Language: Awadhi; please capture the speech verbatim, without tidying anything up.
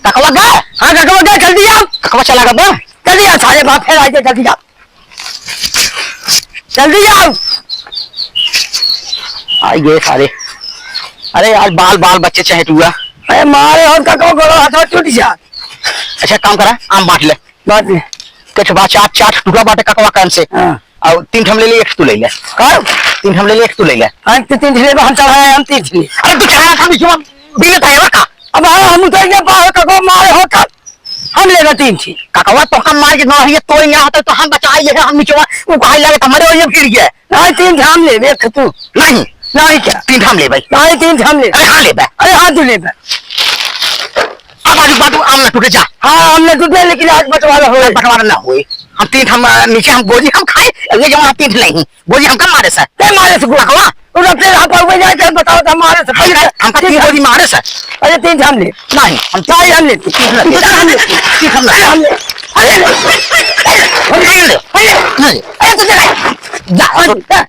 ककवा गा? हाँ, ककवा गा, जल्दी आओ। ककवा चला गा बा? जल्दी आओ, सारे बाप फेर आइए, जल्दी आओ। जल्दी आओ। आइए सारे। अरे यार, बाल, बाल बच्चे चहेटुआ। अरे मारे और ककवा गोड़ो हाथवा टूट जा। अच्छा, काम करा, आम बाँट ले। बाँट ले। कुछ बा, चाट, चाट टुका बाटे ककवा कान से। हाँ। और तीन ठम ले ले, एक तू ले ले। का? तीन ठम ले ले, एक तू ले ले। हाँ, तू तीन ठम ले, हम चढ़ाए, हम तीन ठम ले। अरे तू चढ़ा था, बीच में बीने था, का? अब हाँ, हम उतर गए, बाहर ककवा मारे हो तब। हम लेगा तीन ठम। ककवा तो हम मार के ना, ये तोड़ यहाँ होता तो हम बचा ये, हम नीचे वो कहाँ लगे तो हमारे और ये फिर गया। नहीं, तीन ठम हम लेबे, एक तू। नहीं। नहीं क्या? तीन ठम ले भाई। नहीं, तीन ठम ले। अरे हाँ ले भाई। अरे हाँ, तू ले भाई। अब आज बात आम ना टूटे जा। हाँ, आम ना टूटे, लेकिन आज बंटवारा होए। बंटवारा ना होए। हम तीन ठम, अ, नीचे हम गोली हम खाए, ये जो हम तीन ठम नहीं। गोली हमका मारे सर। ते मारे से गोली। ककवा? तू रखते रहा पर वो जाए, ते बताओ, तो मारे से। हमका, हमका तीन गोली मारे सर। अरे तीन ठम ले। नहीं, हम नहीं, हम लेते। तीन ठम ले। तीन ठम ले। तीन ठम ले। हम ले। अरे, अरे, हम ले। अरे, नहीं। अरे, तू चला। जा, जा।